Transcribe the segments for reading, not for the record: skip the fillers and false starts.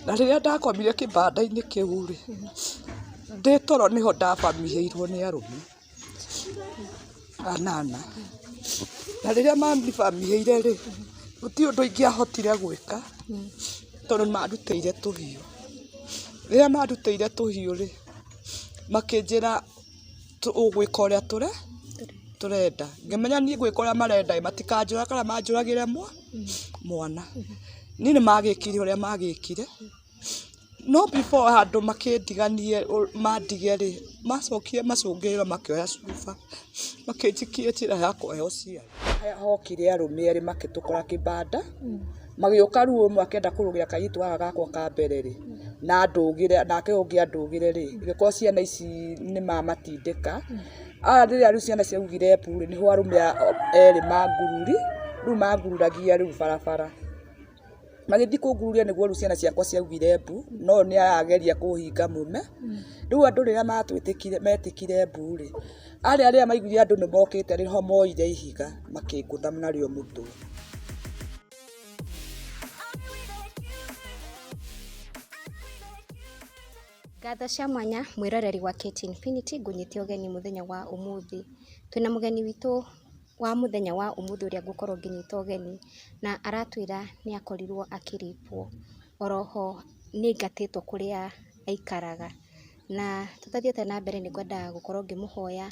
Na rĩrĩa ndakomire kĩbanda-inĩ kĩu rĩ, ndĩ toro nĩho ndabamihĩirwo nĩ arũme anana. Na rĩrĩa mabamihĩire rĩ, gũtirĩ ũndũ ingĩahotire gwĩka tondũ nĩ mandutĩire tũhiũ. Rĩrĩa mandutĩire tũhiũ rĩ, makĩnjĩra ũgwĩka ũrĩa tũrenda. Ngĩmenya niĩ ngwĩka ũrĩa marenda ĩ, matikanjũrage kana manjũragĩre mwana. Niĩ nĩ magĩkire ũrĩa magĩkire, no before handũ makĩndiganie mandige rĩ, macokire macũngĩrĩro makĩoya cuba, makĩnjikia njĩra ya kwaga ũciari. Hokire arũme erĩ makĩtũkora kĩbanda, magĩũka rĩu ũmwe akĩenda kũrũgĩra kairĩtu gaka gakwa ka mbere rĩ, na andũgĩre nake ũyũ ũngĩ andũgĩre rĩ, ĩgĩkorwo ciana ici nĩ mamatindĩka. Aya rĩrĩa rĩu ciana ciaugire mbu rĩ, nĩho arũme erĩ mangururi, rĩu mangururagia rĩu barabara. Magĩthiĩ kũngururia nĩguo rĩu ciana ciakwa ciaugire mbu, no ũyũ nĩ arageria kũhinga mũme. Rĩu andũ rĩrĩa matwĩtĩkire metĩkire mbu rĩ, arĩa rĩrĩa maiguire andũ nĩ mokĩte nĩho moire ihiga makĩngũtha narĩo mũtwe. Ngatho cia mwanya mwĩroreri wa KT Infinity ngũnyite ũgeni mũthenya wa ũmũthĩ. Twĩna mũgeni witũ wa mũthenya wa ũmũthĩ ũrĩa ngũkorwo ngĩnyita ũgeni na aratwĩra nĩ akorirwo akĩrĩpwo. Oroho nĩ aingatĩtwo kũrĩa aikaraga. Na tũtathiĩte na mbere nĩ ngwenda gũkorwo ngĩmũhoya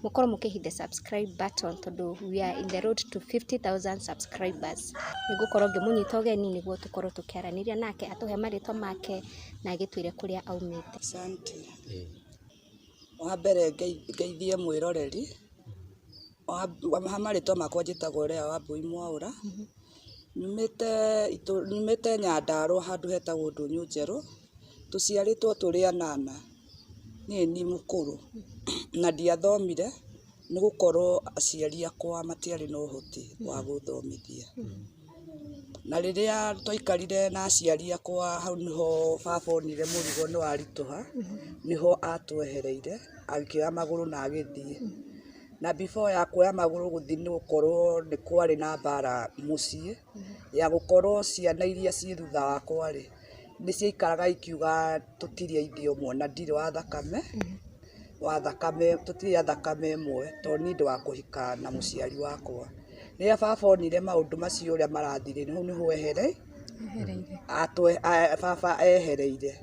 mũkorwo mũkĩ hit the subscribe button tondũ we are in the road to 50,000 subscribers. Nĩ ngũkorwo ngĩmũnyita ũgeni nĩguo tũkorwo tũkĩaranĩria nake atũhe marĩtwa make na agĩtwĩre kũrĩa aumĩte. Asante. Wa mbere ngeithie mwĩroreri, ha marĩtwa makwa njĩtagwo Leah Wambui Mwaũra, nyumĩte Nyandarũa handũ hetagwo Ndũnyũ Njerũ, tũciarĩtwo tũrĩ anana, niĩ nĩ niĩ mũkũrũ, na ndiathomire nĩ gũkorwo aciari akwa matiarĩ na ũhoti wa gũthomithia. Na rĩrĩa twaikarire na aciari akwa hau nĩho baba onire mũrigo nĩ waritũha, nĩho atwehereire, akĩoya magũrũ na agĩthiĩ. Na before ya kuoya magũrũ gũthiĩ nĩ gũkorwo nĩ kwarĩ na mbara mũciĩ, ya gũkorwo ciana iria ciĩ thutha wakwa rĩ, nĩ ciaikaraga ikiuga tũtirĩ a ithe ũmwe na ndirĩ wa thakame, wa thakame, tũtirĩ a thakame ĩmwe tondũ niĩ ndĩ wa kũhika na mũciari wakwa. Rĩrĩa baba onire maũndũ macio ũrĩa marathiĩ rĩ, hau nĩho baba ehereire.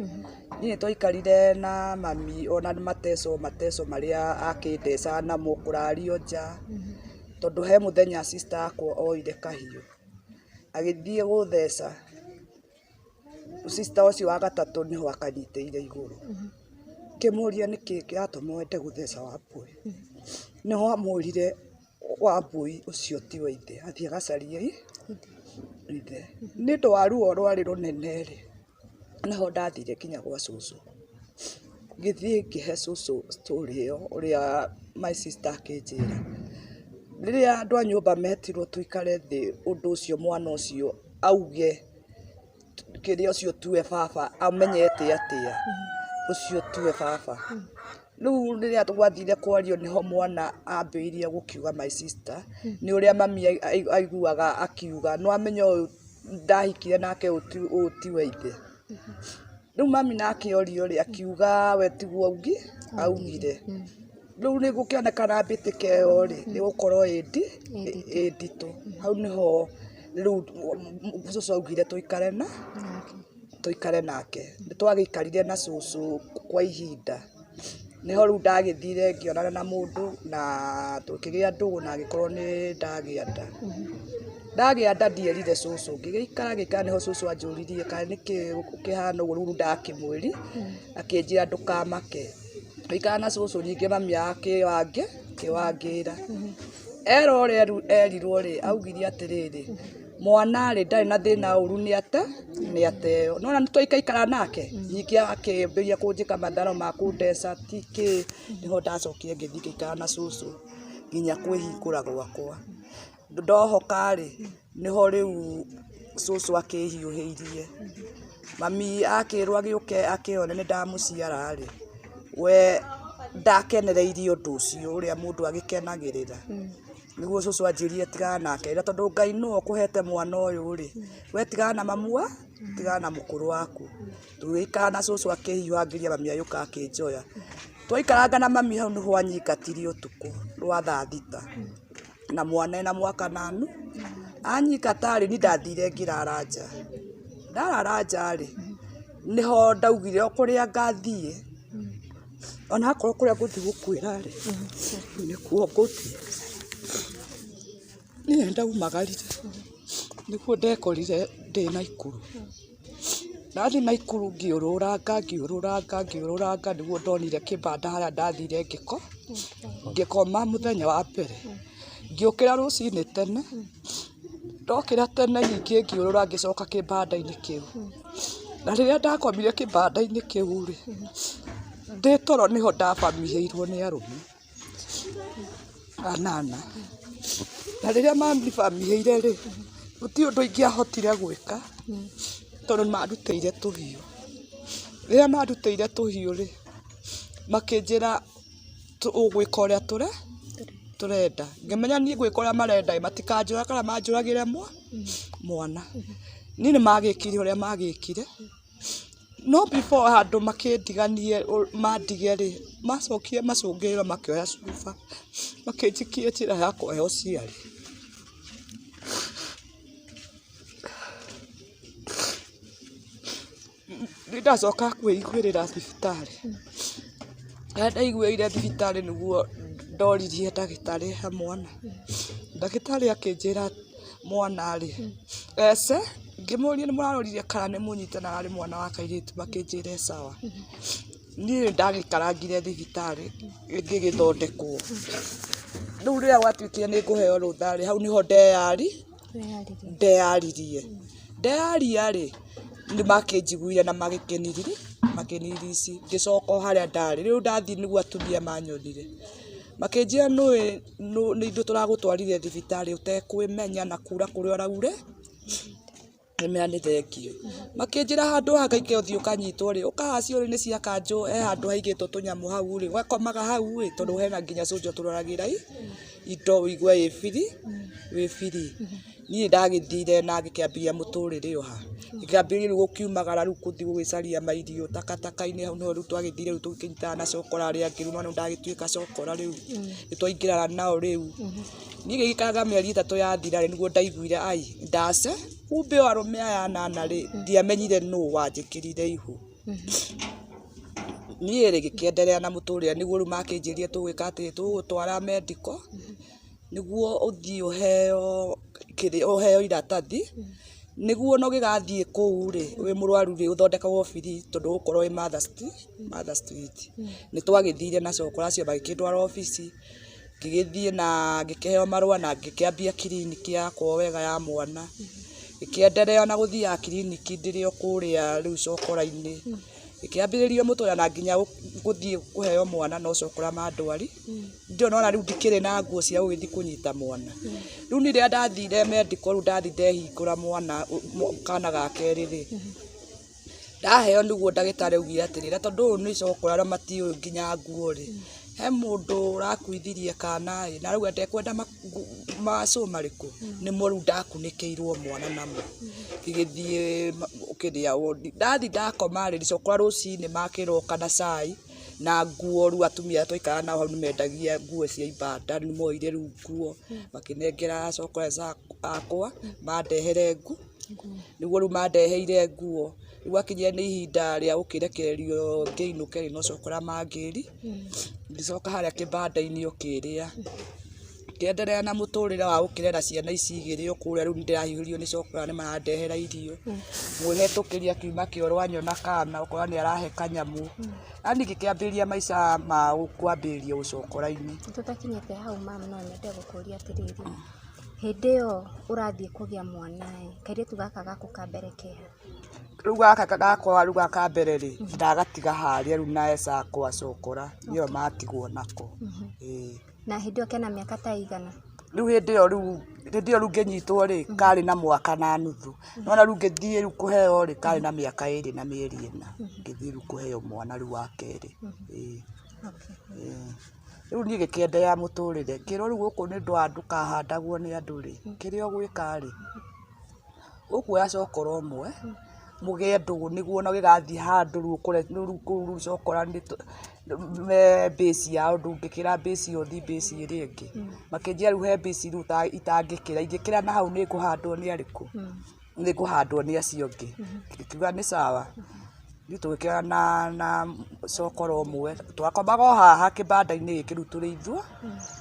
Niĩ nĩ twaikarire na mami ona mateco mateco marĩa akĩndecaga namo, kũrario nja, tondũ he mũthenya sister yakwa oire kahiũ, agĩthiĩ gũtheca sister ũcio wa gatatũ nĩho akanyitĩire igũrũ. Ngĩmũria nĩkĩ kĩratũma wende gũtheca Wambũi, nĩho amwĩrire Wambũi ũcio tiwe ithe, athiĩ agacarie ithe. Nĩ ũndũ wa ruo rwarĩ rũnene rĩ, nĩho ndathire nginya gwa cũcũ. Ngĩthiĩ ngĩhe cũcũ story ĩyo ũrĩa my sister akĩnjĩra. Rĩrĩa andũ a nyũmba metirwo tũikare thĩ ũndũ ũcio mwana ũcio auge kĩrĩa ũcio tiwe baba amenyete atĩa, ũcio tiwe baba. Rĩu rĩrĩa gwathire kwario nĩho mwana ambĩrĩirie gũkiuga my sister, nĩ ũrĩa mami aiguaga akiuga, nĩ wamenya ũyũ ndahikire nake ũyũ tiwe ithe. Rĩu mami nake orio rĩ, akiuga we tiguo augire. Rĩu nĩ gũkĩonekana mbĩtĩka ĩyo rĩ, nĩ ĩgũkorwo ĩ nditũ. Hau nĩho rĩu cũcũ augire tũikare na tũikare nake. Nĩ twagĩikarire na cũcũ kwa ihinda. Nĩho rĩu ndagĩthire ngĩonana na mũndũ na tũkĩgĩa ndũgũ na agĩkorwo nĩ ndagĩa nda. Ndagĩa nda ndierire cũcũ, ngĩgĩikara ngĩikara nĩho cũcũ anjũririe kaĩ nĩkĩ kĩhana ũguo rĩu ndakĩmwĩri, akĩnjĩra ndũkamake. Twaikara na cũcũ ningĩ mami akĩwangĩra. Erwo ũrĩa erirwo rĩ, augire atĩrĩrĩ, mwana rĩ ndarĩ na thĩna ũru nĩ ate nĩ ateo. Nĩ wona nĩ twaikaikara nake, ningĩ akĩambĩrĩria kũnjĩka matharũ ma kũndeca ti kĩ, nĩho ndacokire ngĩthiĩ ngĩikara na cũcũ nginya kwĩhingũra gwakwa. Ndohoka rĩ, nĩho rĩu cũcũ akĩhiũhĩirie. Mami akĩrwo agĩũke akĩone nĩ ndamũciara rĩ, we ndakenereirie ũndũ ũcio ũrĩa mũndũ agĩkenagĩrĩra. Nĩguo cũcũ anjĩrire tigana nake na tondũ Ngai nĩwe ũkũhete mwana ũyũ rĩ, we tigana na mamu tigana na mũkũrũ waku. Tũgĩikara na cũcũ akĩhiũhangĩria mami agĩũka akĩnjoya. Twaikaranga na mami hau nĩho anyingatirie ũtukũ rwa thaa 6 na mwana ena mwaka na nuthu. Anyingata rĩ, niĩ ndathire ngĩrara nja. Ndarara nja rĩ, nĩho ndaugire o kũrĩa ngathiĩ, onakorwo kũrĩa ngũthiĩ gũkuĩra rĩ, nĩkuo ngũthiĩ. Niĩ nĩndaumagarire, nĩguo ndekorire ndĩ Naikuru. Ndathiĩ Naikuru ngĩũrũranga ngĩũrũranga ngĩũrũranga nĩguo ndonire kĩbanda harĩa ndathire ngĩkoma mũthenya wa mbere. Ngĩũkĩra rũcinĩ tene, ndokĩra tene ningĩ ngĩũrũra ngĩcoka kĩbanda-inĩ kĩu. Na rĩrĩa ndakomire kĩbanda-inĩ kĩu rĩ, ndĩ toro nĩho ndabamihĩirwo nĩ arũme anana. Na rĩrĩa mamibamihĩire rĩ, gũtirĩ ũndũ ingĩahotire gwĩka tondũ nĩ mandutĩire tũhiũ. Rĩrĩa mandutĩire tũhiũ rĩ, makĩnjĩra ũgwĩka ũrĩa tũrenda. Ngĩmenya niĩ ngwĩka ũrĩa marenda matikanjũraga kana manjũragĩre mwana. Niĩ nĩ magĩkire ũrĩa magĩkire, no before handũ makĩndiganie mandige rĩ, macokire macũngĩrĩro makĩoya cuba makĩnjikia njĩra ya kwaga ũciari. Nĩ ndacoka kwĩiguĩrĩra thibitarĩ. Rĩrĩa ndeiguĩrĩire thibitarĩ nĩguo ndoririe ndagĩtarĩ he mwana. Ndagĩtarĩ akĩnjĩra mwana rĩ, ece, ngĩmũria nĩ mũrarorire kana nĩ mũnyite na arĩ mwana wa kairĩtu, makĩnjĩra e sawa. Niĩ nĩ ndagĩikarangire thibitarĩ ngĩgĩthondekwo. Rĩu rĩrĩa gwatuĩkire nĩ ngũheo rũtha rĩ, hau nĩho ndeyaririe. Ndeyaria rĩ, nĩ makĩnjiguire na makĩniririci, ngĩcoka o harĩa ndarĩ. Rĩu ndathiĩ nĩguo atumia manyonire. Makĩnjĩra nĩũĩ nĩ ithuĩ tũragũtwarire thibitarĩ ũtekwĩmenya na kura kũrĩa ũraure, ngĩmera nĩ thengiũ. Makĩnjĩra handũ haha ngaikara ũthiĩ ũkanyitwo rĩ, ũkahaha cioro-inĩ cia kanjũ he handũ haigĩtwo tũnyamũ hau rĩ, ũgakomaga hau ĩ, tondũ hena nginya cũcũ ũtũroragĩra indo ũigue wĩ free, wĩ free. Niĩ ndagĩthire na ngĩkĩambia mũtũrĩre o ha. Ngĩkĩambĩrĩria rĩu gũkiumagara rĩu gũthiĩ gũgĩcaria mairio takataka-inĩ hau nĩho rĩu twagĩthire rĩu tũkĩnyitana na cokora arĩa angĩ rĩu nĩ ndagĩtuĩka cokora rĩu, nĩ twaingĩrana nao rĩu. Niĩ ngĩgĩikaraga mĩeri 3 yathira rĩ, nĩguo ndaiguire ai, ndace, kumbe o arũme aya anana rĩ, ndiamenyire nũ wanjĩkĩrire ihu. Niĩ rĩ, ngĩkĩenderea na mũtũrĩre nĩguo rĩu makĩnjĩrire tũgwĩka atĩrĩ, tũgũgũtwara medical, nĩguo ũthiĩ ũheo kĩrĩa, ũheo iratathi, nĩguo ona ũgĩgathiĩ kũu rĩ, wĩ mũrwaru rĩ, ũthondekagwo free tondũ ũgũkorwo wĩ Mother Street. Nĩ twagĩthire na cokora acio magĩkĩndwara obici, ngĩgĩthiĩ na ngĩkĩheo marũa na ngĩkĩambia kiriniki yakwa wega ya mwana. Ngĩkĩenderea na gũthiaga kiriniki ndĩrĩ o kũrĩa rĩu cokora-inĩ. Ngĩkĩambĩrĩria mũtũrĩre na nginya gũthiĩ kũheo mwana no cokora mandwari. Ndirĩ ũrona rĩu ndikĩrĩ na nguo cia gũgĩthiĩ kũnyita mwana. Rĩu niĩ rĩrĩa ndathire medical rĩu ndathiĩ ndehingũra mwana kana ga kerĩ rĩ, ndaheo nĩguo ndagĩtarĩ augire atĩrĩrĩ, tondũ ũyũ nĩ cokora na matiũĩ nginya nguo rĩ, he mũndũ ũrakuithirie kana ĩ, na arauga ndekwenda macũ marĩkũ, nĩmo rĩu ndakunĩkĩirwo mwana namo. Ngĩgĩthiĩ kĩrĩa wondi, ndathiĩ ndakoma rĩ, cokora rũcinĩ makĩroka na cai na nguo rĩu atumia arĩa twaikaraga nao hau nĩ mendagia nguo cia ibanda, nĩ moire rĩu nguo makĩnengera cokora akwa mandehere nguo, nĩguo rĩu mandeheire nguo. Rĩu gwakinyire nĩ ihinda rĩa gũkĩrekererio ngĩinũke rĩ, no cokora mangĩri, ngĩcoka harĩa kĩbanda-inĩ o kĩrĩa. Ngĩenderea na mũtũrĩre wa gũkĩrera ciana ici igĩrĩ o kũrĩa rĩu nĩndĩrahiũhĩrio nĩ cokora nĩ marandehera irio. Mwĩhetũkĩri akiuma kĩoro anyona kana ũkona nĩ arahe kanyamũ. Yaani ngĩkĩambĩrĩria maica ma kwambĩrĩria ũcokora-inĩ. Tũtakinyĩte hau ma'am, no nyende gũkũria atĩrĩrĩ, hĩndĩ ĩyo ũrathiĩ kũgĩa mwana ĩ, kairĩtu gaka gaku ka mbere keha? Rĩu gaka gakwa rĩu gaka mbere rĩ, ndagatiga harĩa rĩu na ecakwa cokora nĩo matigwo nako. Ĩĩ. Na hĩndĩ ĩyo kena mĩaka ta ĩigana? Rĩu hĩndĩ ĩyo rĩu hĩndĩ ĩyo rĩu ngĩnyitwo rĩ, karĩ na mwaka na nuthu. Nona rĩu ngĩthiĩ rĩu kũheo rĩ, karĩ na mĩaka 2 na mĩeri 4. Ngĩthiĩ rĩu kũheo mwana rĩu wa kerĩ. Ĩĩ. Rĩu niĩ ngĩkĩenderea mũtũrĩre, ngĩrwo rĩu gũkũ nĩ ũndũ wa ndũkahandagwo nĩ andũ rĩ, kĩrĩa ũgwĩka rĩ, ũkuoya cokora ũmwe, mũgĩe ndũgũ nĩguo ona ũgĩgathiĩ handũ rĩu ũkore rĩu kũu cokora nĩ me base yao ndũngĩkĩra base ĩyo ũthiĩ base ĩrĩa ĩngĩ. Makĩnjĩra rĩu he base rĩu itangĩkĩra, ingĩkĩra na hau nĩ ngũhandwo nĩ arĩkũ? Nĩ ngũhandwo nĩ acio angĩ. Ngiuga nĩ sawa. Ithuĩ tũgĩkĩra na cokora ũmwe, twakomaga o haha kĩbanda-inĩ gĩkĩ rĩu tũrĩ ithuĩ,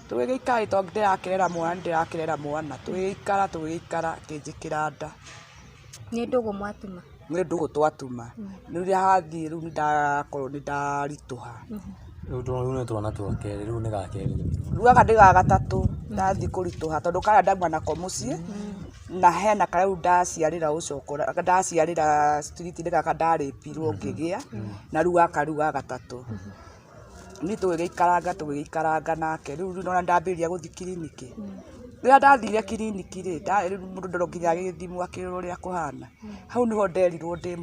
tũgĩgĩikara tondũ ndĩrakĩrera mwana nĩ ndĩrakĩrera mwana, tũgĩgĩikara tũgĩgĩikara akĩnjĩkĩra nda. Nĩ ndũgũ mwatuma? Nĩ ndũgũ twatuma. Rĩu rĩrĩa hathiĩ rĩu nĩ ndakorwo nĩ ndaritũha. Rĩu rĩu nĩ twana twa kerĩ, rĩu nĩ ga kerĩ. Rĩu gaka nĩ ga gatatũ ndathiĩ kũritũha tondũ karĩa ndauma nako mũciĩ, na hena karĩa rĩu ndaciarĩra ũcokora, ndaciarĩra street-inĩ gaka ndarĩpirwo ngĩgĩa, na rĩu gaka rĩu ga gatatũ. Niĩ tũgĩgĩikaranga tũgĩgĩikaranga nake, rĩu nĩwona nĩndambĩrĩria gũthiĩ kiriniki. Rĩrĩa ndathire kiriniki rĩ, mũndũ no nginya agĩthimwo akĩrorwo ũrĩa kũhana. Hau nĩho nderirwo ndĩ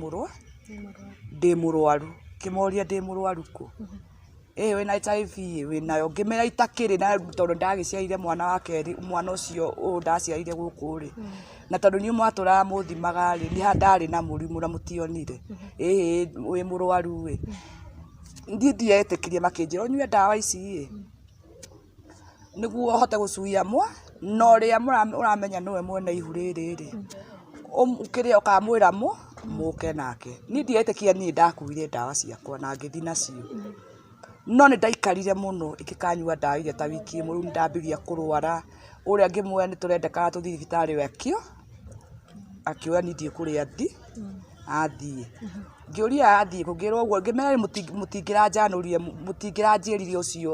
mũrwaru, ngĩmoria ndĩ mũrwaru kũ? Ĩ wĩna HIV ĩ wĩnayo, ngĩmera itakĩrĩ na tondũ ndagĩciarire mwana wa kerĩ, mwana ũcio ũyũ ndaciarire gũkũ rĩ, na tondũ inyuĩ mwatũraga mũthimaga rĩ, niĩ ndarĩ na mũrimũ na mũtionire, ĩhĩ wĩ mũrwaru ĩ. Niĩ ndietĩkirie makĩnjĩra ũnyue ndawa ici ĩ, nĩguo ũhote gũcuia na ũrĩa ũramenya nĩwe mwene ihu rĩrĩ rĩ, kĩrĩa ũkamwĩra mũke nake. Niĩ ndietĩkirie niĩ ndakuire ndawa ciakwa na ngĩthiĩ nacio. No nĩ ndaikarire mũno ingĩkanyua ndawa iria ta wiki ĩmwe, rĩu nĩ ndambĩrĩria kũrwara, ũrĩa ngĩmwĩra nĩ tũrendekana tũthiĩ thibitarĩ we akĩoya niĩ ndiũĩ kũrĩa athiĩ. Ngĩũria athiĩ kũ, ngĩrwo ũguo, ngĩmera mũtingĩranjanũrire, mũtingĩranjĩrire ũcio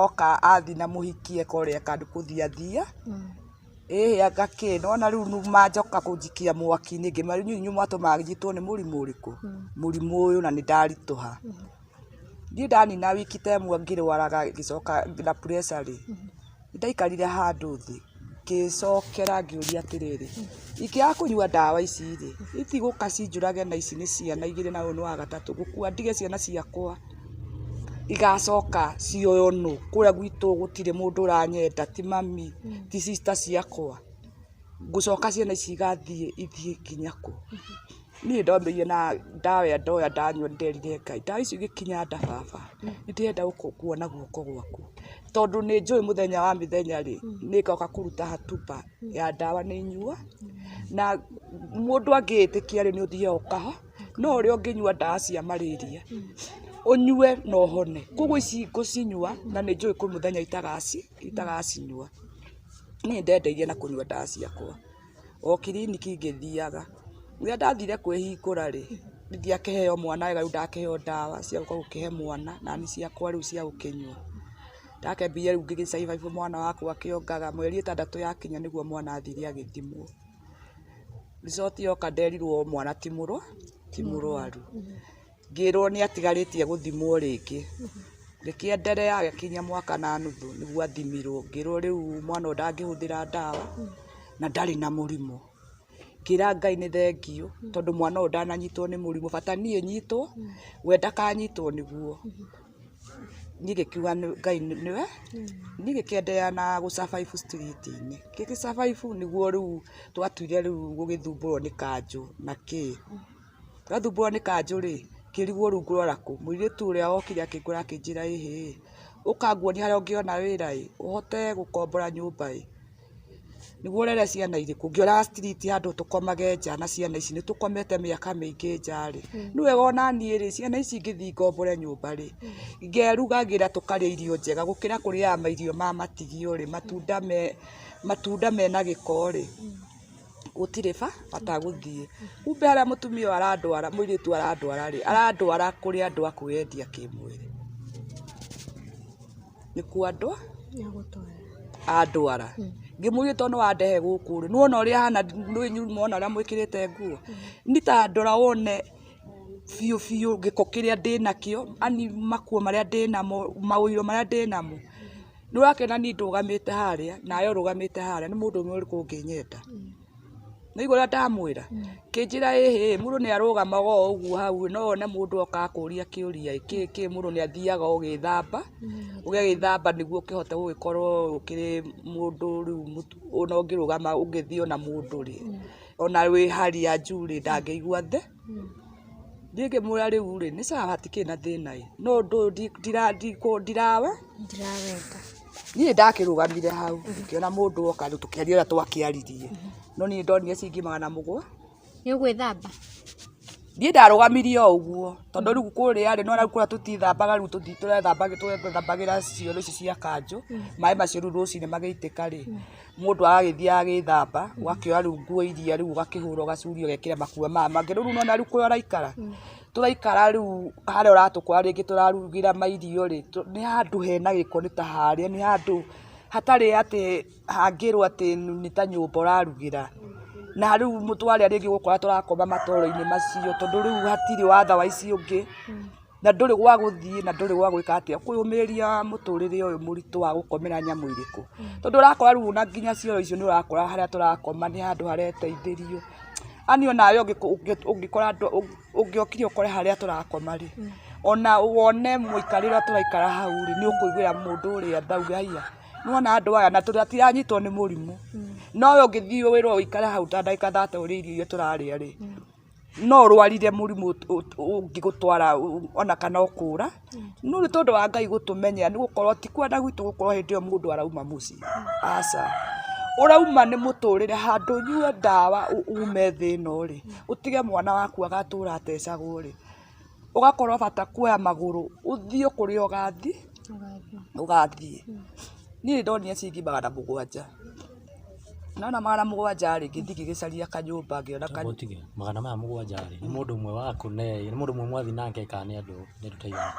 oka athiĩ na mũhiki eka ũrĩa eka kũthiĩ athia. Ĩhĩ anga kĩ, nĩwona rĩu manjoka kũnjikia mwaki-inĩ, ngĩmera rĩu inyuĩ mwatũma nyitwo nĩ mũrimũ ũrĩkũ? Mũrimũ ũyũ na nĩ ndaritũha. Niĩ ndanina wiki ta ĩmwe ngĩrwaraga ngĩcoka na pressure rĩ, nĩndaikarire handũ thĩ, ngĩcokera ngĩũria atĩrĩrĩ, ingĩaga kũnyua ndawa ici rĩ, itigũka cinjũrage na ici nĩ ciana igĩrĩ na ũyũ nĩ wa gatatũ, ngũkua ndige ciana ciakwa igacoka cioywo nũ? Kũrĩa gwitũ gũtirĩ mũndũ ũranyenda, ti mami, ti sister ciakwa. Ngũcoka ciana ici igathiĩ ithiĩ nginya kũ? Niĩ ndomĩrire na ndawa ĩrĩa ndoya ndanyua nĩnderire Ngai, ndawa icio igĩkinya nda baba, nĩndĩrenda kuona guoko gwaku. Tondũ nĩ njũĩ mũthenya wa mĩthenya rĩ, nĩngoka kũruta hatuba ya ndawa nĩ inyua, na mũndũ angĩĩtĩkia rĩ, nĩ ũthiaga ũkaho, no ũrĩa ũngĩnyua ndawa cia malaria, ũnyue na ũhone. Koguo ici ngũcinyua na nĩ njũĩ kwĩ mũthenya itagacinyua. Niĩ nĩndendeirie na kũnyua ndawa ciakwa. O kiriniki ngĩthiaga. Rĩrĩa ndathire kwĩhingũra rĩ, ndiakĩheo mwana wega rĩu ndakĩheo ndawa cia gũka gũkĩhe mwana nani ciakwa rĩu cia gũkĩnyua. Ndakĩambia rĩu ngĩgĩ survive mwana wakwa akĩongaga, mweri ĩtandatũ yakinya nĩguo mwana athire agĩthimwo. Result yoka nderirwo mwana ti mũrwaru. Ngĩrwo nĩ atigarĩtie gũthimwo rĩngĩ. Ngĩkĩenderea agĩkinyia mwaka na nuthu nĩguo athimirwo, ngĩrwo rĩu mwana ũyũ ndangĩhũthĩra ndawa na ndarĩ na mũrimũ. Ngĩra Ngai nĩ thengiũ tondũ mwana ũyũ ndananyitwo nĩ mũrimũ, bata niĩ nyitwo, we ndakanyitwo nĩguo. Niĩ ngĩkiuga Ngai nĩwe, niĩ ngĩkĩenderea na gũ survive street-inĩ. Ngĩgĩ survive nĩguo rĩu twatuire rĩu gũgĩthumbũrwo nĩ kanjũ na kĩ. Twathumbũrwo nĩ kanjũ rĩ, ngĩrigwo rĩu ngũrora kũ. Mũirĩtu ũrĩa wokire akĩngora akĩnjĩra ĩhĩ, ũka nguonie harĩa ũngĩona wĩra ĩ, ũhote gũkombora nyũmba ĩ, nĩguo ũrere ciana irĩkũ. Ngĩoraga street handũ tũkomage nja na ciana ici, nĩ tũkomete mĩaka mĩingĩ nja rĩ, nĩ wega ona niĩ rĩ, ciana ici ingĩthiĩ ngombore nyũmba rĩ, ngerugagĩra tũkarĩa irio njega gũkĩra kũrĩaga mairio ma matigio rĩ, matunda mena gĩko rĩ, gũtirĩ bata gũthiĩ. Kumbe harĩa mũtumia ũyũ arandwara, mũirĩtu arandwara rĩ, arandwara kũrĩ andũ a kwĩyendia kĩmwĩrĩ. Nĩkuo andũ andwara. Ngĩmũria tondũ nĩwandehe gũkũ rĩ, nĩwona ũrĩa hana, nĩwona ũrĩa mwĩkĩrĩte nguo, niĩ ta ndora wone biũ biũ gĩko kĩrĩa ndĩnakĩo, yani makuo marĩa ndĩnamo, maũiro marĩa ndĩnamo. Nĩũrakĩona niĩ ndũgamĩte harĩa, nawe ũrũgamĩte harĩa, nĩ mũndũ ũmwe ũrĩkũ ũngĩnyenda? Nĩũraigua ũrĩa ndamwĩra? Kĩnjĩra ĩhĩ, mũndũ nĩ arũgamaga o ũguo hau no wone mũndũ oka akũria kĩũria kĩ kĩ mũndũ nĩ athiaga ũgĩthamba, ũgagĩthamba nĩguo ũkĩhote gũgĩkorwo ũkĩrĩ mũndũ rĩu ona ũngĩrũgama ũngĩthiĩ ona mũndũ rĩ, ona wĩ hali ya juu rĩ, ndangĩigua thĩ. Niĩ ngĩmwĩra rĩu rĩ, nĩ sawa hatikĩrĩ na thĩna ĩ, no ũndũ ũyũ ndirawe Ndirawenda. Niĩ ndakĩrũgamire hau ngĩona mũndũ oka rĩu tũkĩaria ũrĩa twakĩaririe, no niĩ ndonire ciringi 700. Nĩ ũgwĩthamba? Niĩ ndarũgamirie o ũguo tondũ rĩu kũrĩa rĩ, nĩwona rĩu kũrĩa tũtithambaga rĩu tũrethambagĩra cioro ici cia kanjũ, maĩ macio rĩu rũcinĩ magĩitĩka rĩ, mũndũ agagĩthiĩ agagĩthamba, ũgakĩoya rĩu nguo iria rĩu ũgakĩhũra ũgacuria ũgekĩra makuo maya mangĩ. Rĩu nĩwona rĩu kũrĩa ũraikara, tũraikara rĩu harĩa ũratũkora rĩngĩ tũrarugĩra mairio rĩ, nĩ handũ hena gĩko nĩ ta harĩa, nĩ handũ hatarĩ atĩ hangĩrwo atĩ nĩ ta nyũmba ũrarugĩra. Na rĩu twarĩa rĩngĩ ũgũkora tũrakoma matoro-inĩ macio tondũ rĩu hatirĩ watha wa ici ũngĩ, na ndũrĩ gwa gũthiĩ na ndũrĩ gwa gwĩka atĩa, kwĩyũmĩrĩria mũtũrĩre ũyũ mũritũ wa gũkomera nyamũ irĩkũ. Tondũ ũrakora rĩu ona nginya cioro icio nĩ ũrakora harĩa tũrakoma nĩ handũ hareteithĩrio. Yaani onawe ũngĩkora andũ, ũngĩokire ũkore harĩa tũrakoma rĩ, ona wone mũikarĩre ũrĩa tũraikara hau rĩ, nĩ ũkũiguĩra mũndũ ũrĩa tha uge haiya, nĩ wona andũ aya na tũtiranyitwo nĩ mũrimũ. No we ũngĩthiĩ wĩrwo ũikare hau ta ndagĩka 30 ũrĩe irio iria tũrarĩa rĩ, no ũrwarire mũrimũ ũngĩgũtwara ona kana ũkũra. No nĩ tondũ wa Ngai gũtũmenya nĩ gũkorwo ti kwenda gwitũ gũkorwo hĩndĩ ĩyo mũndũ arauma mũciĩ, aca. Ũrauma nĩ mũtũrĩre handũ ũnyue ndawa ume thĩ ĩno rĩ, ũtige mwana waku agatũra atecagwo rĩ, ũgakorwo bata kuoya magũrũ ũthiĩ kũrĩa ũgathiĩ, ũgathiĩ. Niĩ nĩ ndonire ciringi 700. Ndona 700 rĩ, ngĩthiĩ ngĩgĩcaria kanyũmba ngĩona kanyũmba. Ũtige, magana maya mũgwanja rĩ, nĩ mũndũ ũmwe wakũne, nĩ mũndũ ũmwe mwathiĩ nake kana nĩ andũ nĩ andũ ta aigana?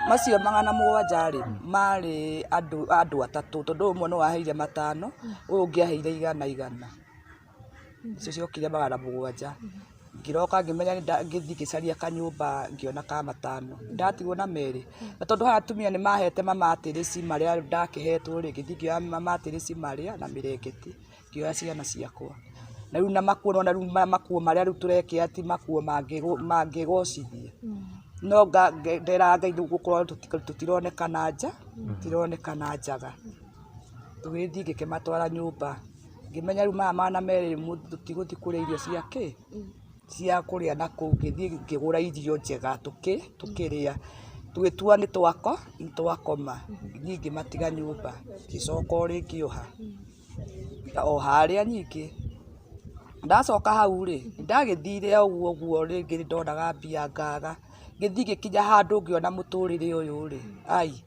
Macio 700 rĩ, marĩ andũ atatũ, tondũ ũyũ ũmwe nĩ waheire 500, ũyũ ũngĩ aheire 100 100. Icio ciokire 700. Ngĩroka ngĩmenya ngĩthiĩ ngĩcaria kanyũmba ngĩona ka 500. Ndatigwo na 2. Na tondũ haha atumia nĩ mahete mamatĩrĩci marĩa ndakĩhetwo rĩ, ngĩthiĩ ngĩoya mamatĩrĩci marĩa na mĩrengeti, ngĩoya ciana ciakwa. Na rĩu na makuo nĩwona rĩu makuo marĩa rĩu tũrekĩra ti makuo mangĩgocithia. No nderaga Ngai rĩu gũkorwo tũtironekana nja, tũtironekana njaga. Tũgĩthiĩ ngĩkĩmatwara nyũmba. Ngĩmenya rĩu maya 200 tũtigũthiĩ kũrĩa irio cia kĩ, cia kũrĩa na kũu, ngĩthiĩ ngĩgũra irio njega tũkĩrĩa, tũgĩtua nĩ twakoma, niĩ ngĩmatiga nyũmba, ngĩcoka o rĩngĩ o ha, o harĩa ningĩ. Ndacoka hau rĩ, ndagĩthire o ũguo ũguo rĩngĩ nĩ ndonaga mbia ngaga, ngĩthiĩ ngĩkinya handũ ngĩona mũtũrĩre ũyũ rĩ, ai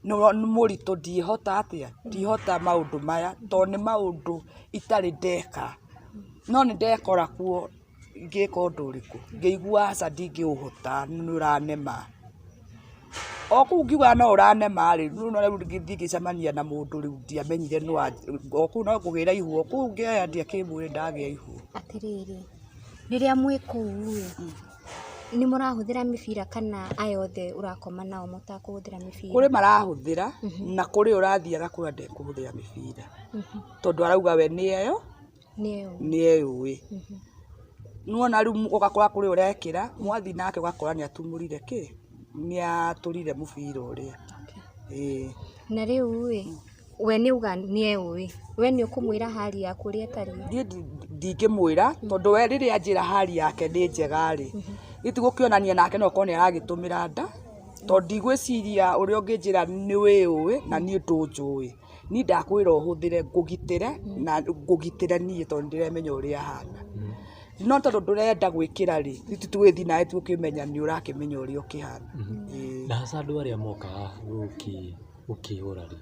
nĩ mũritũ ndihota atĩa, ndihota maũndũ maya tondũ nĩ maũndũ itarĩ ndeka. No nĩ ndekora kuo ngĩka ũndũ ũrĩkũ, ngĩigua aca ndingĩũhota nĩ ũranema. O kũu ngiugaga no ũranema rĩ, rĩu ngĩthiĩ ngĩcemania na mũndũ rĩu ndiamenyire nũ, o kũu no kũgĩra ihu, o kũu ngĩendia kĩmwĩrĩ ndagĩa ihu. Atĩrĩrĩ, rĩrĩa mwĩ kũu rĩ, nĩ mũrahũthĩra mĩbira kana aya othe ũrakoma nao mũtakũhũthĩra mĩbira? Kũrĩ marahũthĩra na kũrĩ ũrathiĩ agakwĩra ndekũhũthĩra mĩbira, tondũ arauga we nĩeyo nĩeyũĩ. Nĩwona rĩu ũgakora kũrĩ ũrekĩra, mwathiĩ nake ũgakora nĩ atumũrire kĩ, nĩ atũrire mũbira ũrĩa. Ĩĩ. Na rĩu rĩ, we nĩ uga nĩeũĩ, we nĩ ũkũmwĩra hali yaku ũrĩa ĩtariĩ? Niĩ ndingĩmwĩra tondũ we rĩrĩa anjĩra hali yake nĩ njega rĩ, gĩtigũkĩonania nake no okorwo nĩ aragĩtũmĩra nda, tondũ ndigwĩciria ũrĩa ũngĩnjĩra nĩ wĩyũĩ na niĩ ndũnjũĩ. Niĩ ndakwĩra ũhũthĩre ngũgitĩre na ngũgitĩre niĩ tondũ nĩndĩremenya ũrĩa hana. No tondũ ndũrenda gwĩkĩra rĩ, ithuĩ tũgĩthiĩ nawe tũkĩmenya nĩ ũrakĩmenya ũrĩa ũkĩhana. Ĩĩ. Na hasa andũ arĩa mokaga gũkĩgũra rĩ,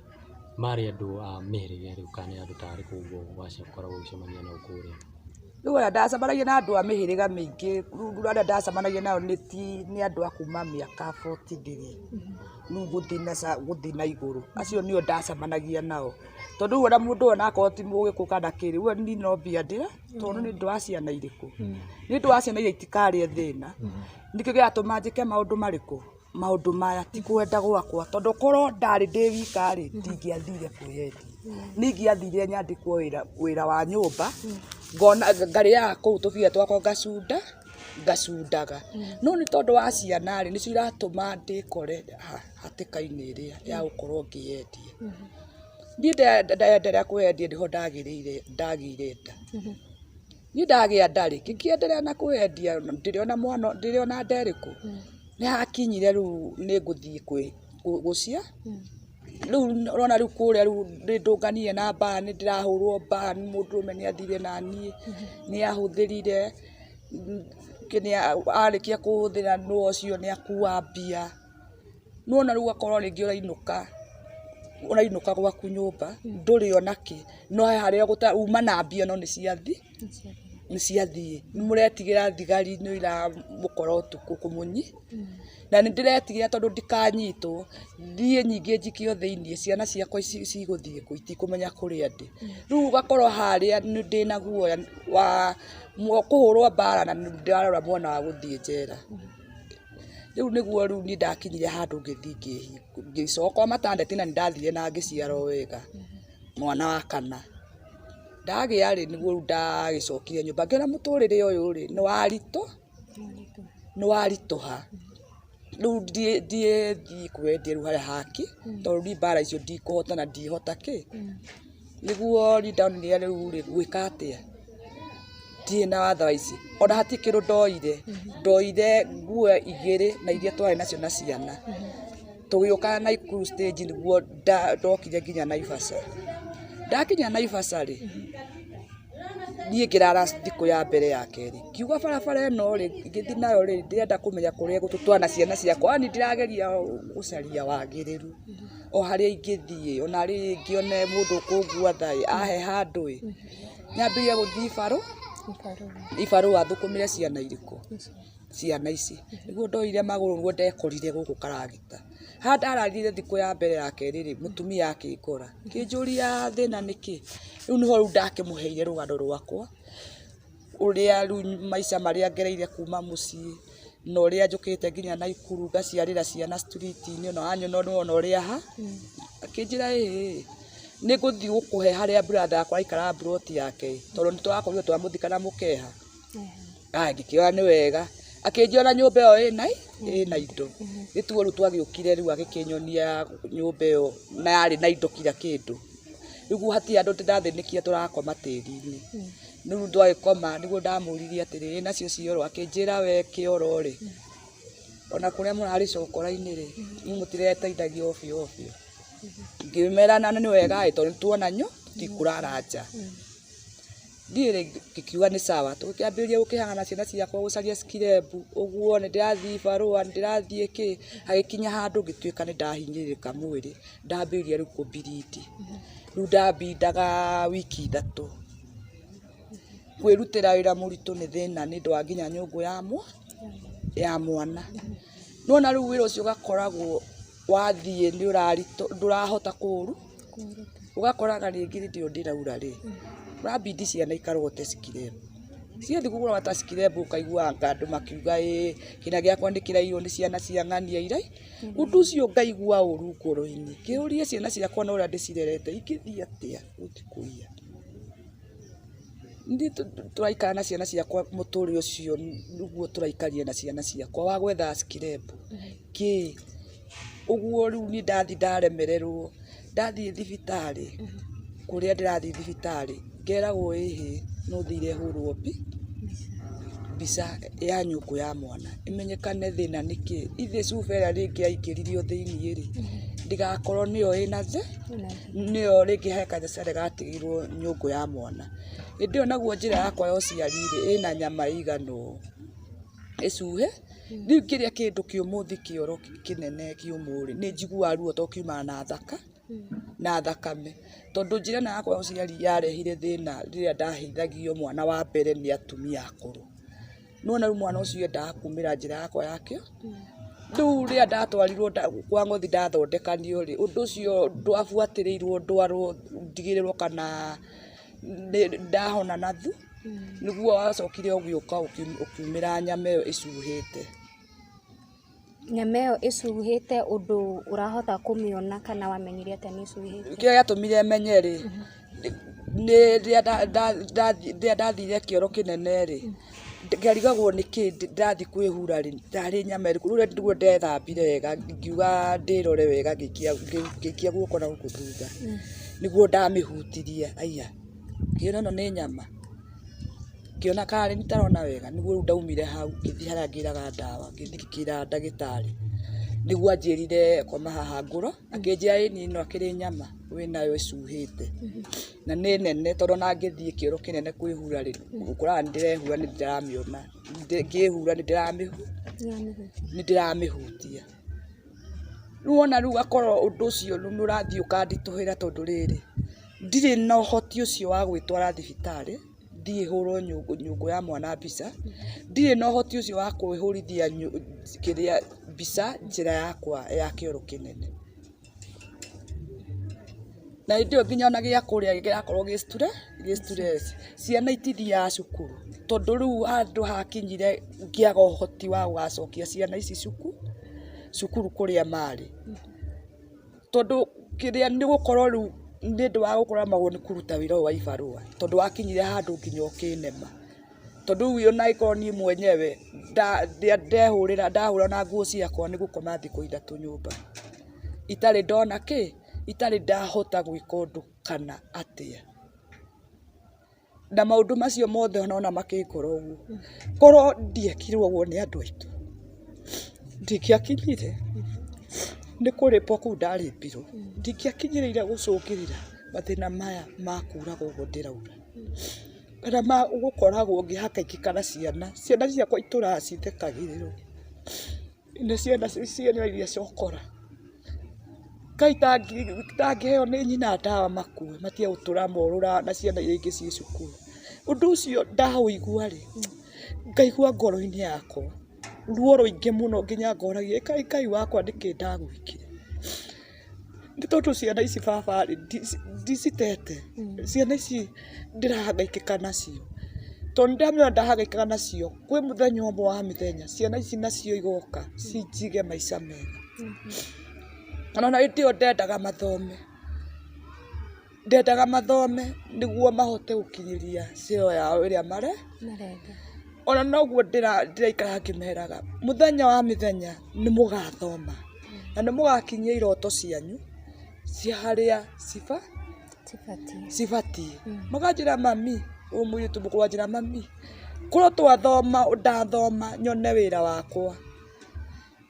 marĩ andũ a mĩhĩrĩga ĩrĩkũ kana nĩ andũ ta arĩkũ ũguo wakoragwo ũgĩcemania nao kũrĩa? Rĩu arĩa ndacemanagia na andũ a mĩhĩrĩga mĩingĩ, rĩu arĩa ndacemanagia nao nĩ andũ a kuma mĩaka 43 rĩu gũthiĩ na igũrũ, acio nĩo ndacemanagia nao. Tondũ rĩu ona mũndũ ona akorwo ti mũgĩkũyũ kana kĩ, rĩu niĩ no mbia ndĩra, tondũ nĩ ũndũ wa ciana irĩkũ? Nĩ ũndũ wa ciana iria itikarĩe thĩna, nĩkĩo kĩratũma njĩke maũndũ marĩkũ? Maũndũ maya ti kwenda gwakwa, tondũ korwo ndarĩ ndĩ wika rĩ, ndingĩathire kwĩyendia. Niĩ ingĩathire nyandĩkwo wĩra wa nyũmba, Ngona ngarĩaga kũu tũbia twakwa ngacunda, ngacundaga. No nĩ tondũ wa ciana rĩ, nĩcio iratũma ndĩkore hatĩka-inĩ ĩrĩa ya gũkorwo ngĩyendia. Niĩ ndenderea kwĩyendia nĩho ndagĩrĩire ndagĩire nda. Niĩ ndagĩa nda rĩ, ngĩkĩenderea na kwĩyendia ndĩrĩ ona mwana ndĩrĩ ona nda ĩrĩkũ. Nĩ hakinyire rĩu nĩ ngũthiĩ gũcia, rĩu ũrona rĩu kũrĩa rĩu nĩ ndũnganire na mbara, nĩ ndĩrahũrwo mbara nĩ mũndũrũme nĩ athire naniĩ, nĩ ahũthĩrire, arĩkia kũhũthĩra nũ ũcio nĩ akua mbia. Nĩ wona rĩu ũgakorwo rĩngĩ ũrainũka, ũrainũka gwaku nyũmba, ndũrĩ ona kĩ, no he harĩa uma na mbia no nĩ ciathiĩ, nĩ ciathiĩ. Nĩ mũretigĩra thigari nĩ iramũkora ũtukũ kũmũnyi, na nĩ ndĩretigĩra tondũ ndikanyitwo, thiĩ ningĩ njikio thĩiniĩ, ciana ciakwa cigũthiĩ kũ itikũmenya kũrĩa ndĩ. Rĩu ũgakorwo harĩa ndĩna guoya wa kũhũrwo mbara na ndĩrarora mwana wa gũthiĩ njera. Rĩu nĩguo rĩu niĩ ndakinyire handũ ngĩthiĩ ngĩcoka maternity na nĩ ndathire na ngĩciara o wega, mwana wa kana. Ndagĩa rĩ, nĩguo rĩu ndagĩcokire nyũmba, ngĩona mũtũrĩre ũyũ rĩ, nĩ waritũha. Rĩu ndiĩthiĩ kwĩyendia rĩu harĩa haki, tondũ niĩ mbara icio ndikũhota na ndihota kĩ. Nĩguo niĩ ndonire rĩu rĩ, ngwĩka atĩa? Ndirĩ na watho wa ici, ona hatirĩ kĩndũ ndoire, ndoire nguo igĩrĩ na iria twarĩ nacio na ciana, tũgĩũka Naikuru stage nĩguo ndokire nginya Naivasha. Ndakinya Naivasha rĩ, niĩ ngĩrara thikũ ya mbere ya kerĩ, ngiuga barabara ĩno rĩ, ngĩthiĩ nayo rĩ, ndĩrenda kũmenya kũrĩa ĩgũtũtwara na ciana ciakwa, yaani ndĩrageria gũcaria wagĩrĩru o harĩa ingĩthiĩ, ona rĩngĩ one mũndũ ũkũngua tha ĩ, ahe handũ ĩ. Nyambĩrĩrie gũthiĩ ibarũa thũkũmĩre ciana irĩkũ? Ciana ici. Nĩguo ndoire magũrũ nĩguo ndekorire gũkũ karagita. Haha ndararire thikũ ya mbere ya kerĩ rĩ, mũtumia akĩngora, akĩnjũria thĩna nĩ kĩ? Rĩu nĩho rĩu ndakĩmũheire rũgano rwakwa, ũrĩa rĩu maica marĩa ngereire kuma mũciĩ, na ũrĩa njũkĩte nginya Naikuru ngaciarĩra ciana street -inĩ ona wanyona nĩwona ũrĩa Akĩnjĩra ĩĩ, nĩ ngũthiĩ gũkũhe harĩa brother yakwa araikaraga mburoti yake ĩ, tondũ nĩ tũrakorirwo twamũthika na mũkeha. Aya ngĩkĩona nĩ wega. Akĩnjĩra ona nyũmba ĩyo ĩna indo. Nĩtuo rĩu twagĩũkire rĩu agĩkĩnyonia nyũmba ĩyo na yarĩ na indo kira kĩndũ. Rĩu hatirĩ handũ atĩ ndathĩnĩkire tũrakoma tĩri-inĩ. Rĩu twagĩkoma nĩguo ndamũririe atĩrĩrĩ, ĩ nacio cioro? Akĩnjĩra we kĩoro rĩ, ona kũrĩa mũrarĩ cokora-inĩ rĩ, inyuĩ mũtireteithagia ovyo ovyo. Ngĩmera na nĩ wega ĩ, tondũ nĩ tuona tũtikũrara nja. Niĩ rĩ ngĩkiuga nĩ sawa, tũgĩkĩambĩrĩria gũkĩhang'a na ciana ciakwa gũcaria scrap, ũguo nĩ ndĩrathiĩ ibarũa, nĩ ndĩrathiĩ kĩ, hagĩkinya handũ ngĩtuĩka nĩ ndahinyĩrĩrĩka mwĩrĩ, ndambĩrĩria rĩu kũ bleed. Rĩu ndambindaga wiki ithatũ. Kwĩrutĩra wĩra mũritũ nĩ thĩna nĩ ũndũ wa nginya nyũngũ ya mwana. Nĩwona rĩu wĩra ũcio ũgakoragwo wathiĩ nĩ ndũrahota ũgakoraga rĩngĩ hĩndĩ ĩyo ndĩraura rĩ, ũrabidi ciana ikarogote scrap. Ciathiĩ kũrogota scrap ũkaigua anga andũ makiuga ĩĩ kĩrĩa gĩakwa nĩ kĩraiywo nĩ ciana cia ng'ania ira. Ũndũ ũcio ngaigua ũru ngoro-inĩ, ngĩũria ciana ciakwa na ũrĩa ndĩcirerete ingĩthiĩ atĩa gũthiĩ kũiya. Niĩ tũraikara na ciana ciakwa mũtũrĩre ũcio nĩguo tũraikarire na ciana ciakwa wa gwetha scrap kĩ, ũguo rĩu niĩ ndathiĩ ndaremererwo, ndathiĩ thibitarĩ, kũrĩa ndĩrathiĩ thibitarĩ, ngeragwo ĩhĩ no ũthire hũrwo mbica ya nyũngũ ya mwana, ĩmenyekane thĩna nĩ kĩ, ithĩ cuba ĩrĩa rĩngĩ yaingĩririo thĩiniĩ rĩ, ndĩgakorwo nĩyo ĩna nĩyo rĩngĩ he gacere gatigirwo nyũngũ ya mwana. Hĩndĩ ĩyo naguo njĩra yakwa ya ũciari rĩ, ĩna nyama ĩigana ũũ, ĩcuhe, rĩu ngĩrĩa kĩndũ kĩũmũ thiĩ kĩoro kĩnene kĩũmũ rĩ, nĩ njiguaga ruo tondũ kiumaga na thakame. Tondũ njĩra ĩno yakwa ya ũciari yarehire thĩna rĩrĩa ndahithagio mwana wa mbere nĩ atumia akũrũ. Nĩwona rĩu mwana ũcio endaga kumĩra njĩra yakwa ya kĩ, rĩu rĩrĩa ndatwarirwo kwa ng'othi ndathondekanio rĩ, ũndũ ũcio ndwabuatĩrĩirwo ndwarwo ndigĩrĩrwo kana ndahona nĩguo wacokire ũgĩũka ũkiumĩra nyama ĩyo ĩcuhĩte. Nyama ĩyo ĩcuhĩte ũndũ ũrahota kũmĩona kana wamenyire atĩa nĩ ĩcuhĩte? Kĩrĩa gĩatũmire menye rĩ, Nĩ rĩrĩa ndathire kĩoro kĩnene rĩ, ngarigagwo nĩkĩ ndathiĩ kwĩhura rĩ, tarĩ nyama ĩrĩkũ, rĩu nĩguo ndethambire wega ngiuga ndĩrore wega ngĩikia guoko na gũkũ thutha, nĩguo ndamĩhutirie aiya, ngĩona ĩno nĩ nyama, ngĩona karĩ itarona wega, nĩguo rĩu ndaumire hau ngĩthiĩ harĩa ngĩraga ndawa, ngĩthiĩ ngĩra ndagĩtarĩ, nĩguo anjĩrire koma haha ngũrwo, akĩnjĩra ĩni ĩno akĩrĩ nyama wĩnayo ĩcuhĩte, na nĩ nene tondũ ona ngĩthiĩ kĩoro kĩnene kwĩhura rĩ, ũkoraga nĩ ndĩrehura nĩ ndĩramĩona, ngĩhura nĩ ndĩramĩhutia. Rĩu wona rĩu akorwo ũndũ ũcio nĩ ũrathiĩ ũkanditũhĩra tondũ rĩrĩ, ndirĩ na ũhoti ũcio wa gwĩtwara thibitarĩ, thiĩ hũrwo nyũngũ ya mwana mbica, ndirĩ na ũhoti ũcio wa kwĩhũrithia kĩrĩa mbica njĩra yakwa ya kĩoro kĩnene. Na hĩndĩ ĩyo nginya ona gĩa kũrĩa kĩrakorwo gĩ stress. Ciana itithiaga cukuru tondũ rĩu handũ hakinyire ngĩaga ũhoti wa gũgacokia ciana ici cukuru kũrĩa marĩ. Tondũ kĩrĩa nĩ gũkorwo rĩu nĩ ũndũ wa gũkorwo nĩ kũruta wĩra ũyũ wa ibarũa tondũ wakinyire handũ nginya ũkĩnema. Tondũ rĩu ona angĩkorwo niĩ mwenyewe ndehũrĩra ndahũra na nguo ciakwa nĩ gũkoma thikũ ithatũ nyũmba. Itarĩ ndona kĩ, itarĩ ndahota gwĩka ũndũ kana atĩa. Na maũndũ macio mothe ona makĩngora ũguo, korwo ndiekirwo ũguo nĩ andũ aitũ, ndingĩakinyire nĩ kũrĩpwo kũu ndarĩpirwo, ndingĩakinyĩrĩire gũcũngĩrĩra mathĩna maya ma kuraga ũguo ndĩraura. Kana ma gũkoragwo ngĩhangaĩkĩka na ciana, ciana ciakwa itũraga cithekagĩrĩrwo. Nĩ ciana ciana iria cokora. Ngai itangĩheo nĩ nyina ndawa makue matige gũtũra morũraga na ciana iria ingĩ ciĩ cukuru. Ũndũ ũcio ndaũigua rĩ, ngaigua ngoro-inĩ yakwa ruo rũingĩ mũno nginya ngoragia ĩ Ngai wakwa nĩkĩ ndagwĩkire? Nĩ tondũ ciana ici baba rĩ, ndicitete, ciana ici ndĩrahangaĩkĩka nacio, tondũ nĩ ndamenya ndahangaĩkaga nacio, kwĩ mũthenya ũmwe wa mĩthenya ciana ici nacio igoka cinjige maica mega. Ona hĩndĩ ĩyo ndendaga mathome, ndendaga mathome nĩguo mahote gũkinyĩria ceo yao ĩrĩa marenda. Ona noguo ndĩraikara ngĩmeraga, mũthenya wa mĩthenya nĩ mũgathoma na nĩ mũgakinyia iroto cianyu cia harĩa cibatiĩ. Makanjĩra mami, ũyũ mũirĩtu mũkũrũ anjĩra mami, korwo twathoma ndathoma nyone wĩra wakwa.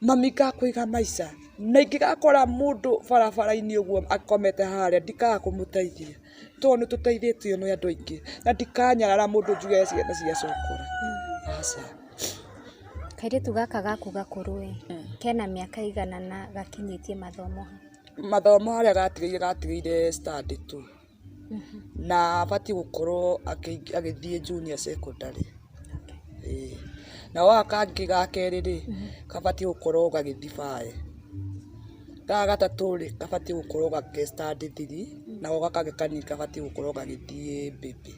Mami ngakũiga maica na ingĩgakora mũndũ barabara-inĩ ũguo akomete harĩa ndikaga kũmũteithia tondũ nĩ tũteithĩtio nĩ andũ aingĩ na ndikanyarara mũndũ njuge ciana cia cũkũra, aca. Kairĩtu gaka gaku gakũrũ ĩ, kena mĩaka ĩigana na gakinyĩtie mathomo ha? Mathomo harĩa gatigĩire gatigĩire standard two na abatiĩ gũkorwo agĩthiĩ junior secondary. Ĩĩ. Nako gaka kangĩ ga kerĩ rĩ, kabatiĩ gũkorwo gagĩthiĩ bae. Gaka gatatũ rĩ, kabatiĩ gũkorwo ge standard three, nako gaka kangĩ kanini kabatiĩ gũkorwo gagĩthiĩ baby.